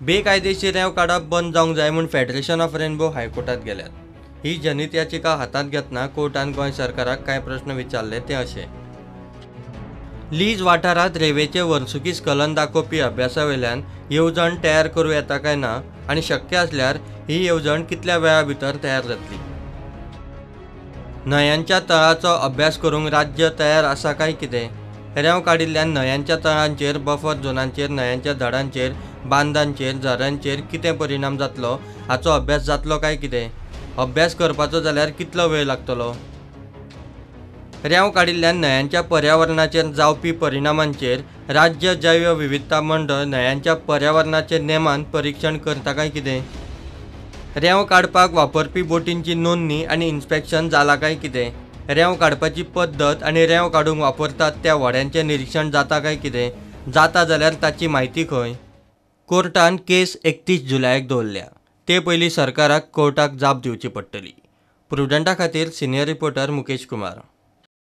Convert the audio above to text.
बेकायदेशीर रेंव काडप बंद जावंक जाय म्हूण फेडरेशन ऑफ रेनबो हायकोर्टात गेल्यात. ही जनहित याचिका हातांत घेतना कोर्टान गोंय सरकाराक कांय प्रस्न विचारले ते अशे: लीज वाठारांत रेंवेचें वर्सुकी स्खलन दाखोवपी अभ्यासा वयल्यान येवजण तयार करूं येता काय ना आनी शक्य आसल्यार ही येवजण कितल्या वेळा भितर तयार जातली? न्हंयांच्या तळाचो अभ्यास करूंक राज्य तयार आसा काय कितें? रेंव काडिल्ल्यान न्हंयांच्या तळांचेर, बफर झोनांचेर, न्हंयांच्या धडांचेर, बांदांचेर, झऱ्यांचेर कितें परिणाम जातलो हाचो अभ्यास जातलो काय कितें? अभ्यास करपाचो जाल्यार कितलो वेळ लागतलो? रेंव काडिल्ल्यान न्हंयांच्या पर्यावरणाचेर जावपी परिणामांचेर राज्य जैव विविधता मंडळ न्हंयांच्या पर्यावरणाचे नेमान परिक्षण करता काय कितें? रेंव काडपाक वापरपी बोटींची नोंदणी आनी इन्स्पेक्शन जाला काय कितें? रेंव काडपाची पद्दत आनी रेंव काडूंक वापरतात त्या व्हड्यांचें निरिक्षण जाता काय कितें? जाता जाल्यार ताची म्हायती खंय? कोर्टान केस 31 जुलयाक दवरल्या. ते पयलीं सरकाराक कोर्टाक जाप दिवची पडटली. प्रुडंटा खातीर सिनियर रिपोर्टर मुकेश कुमार.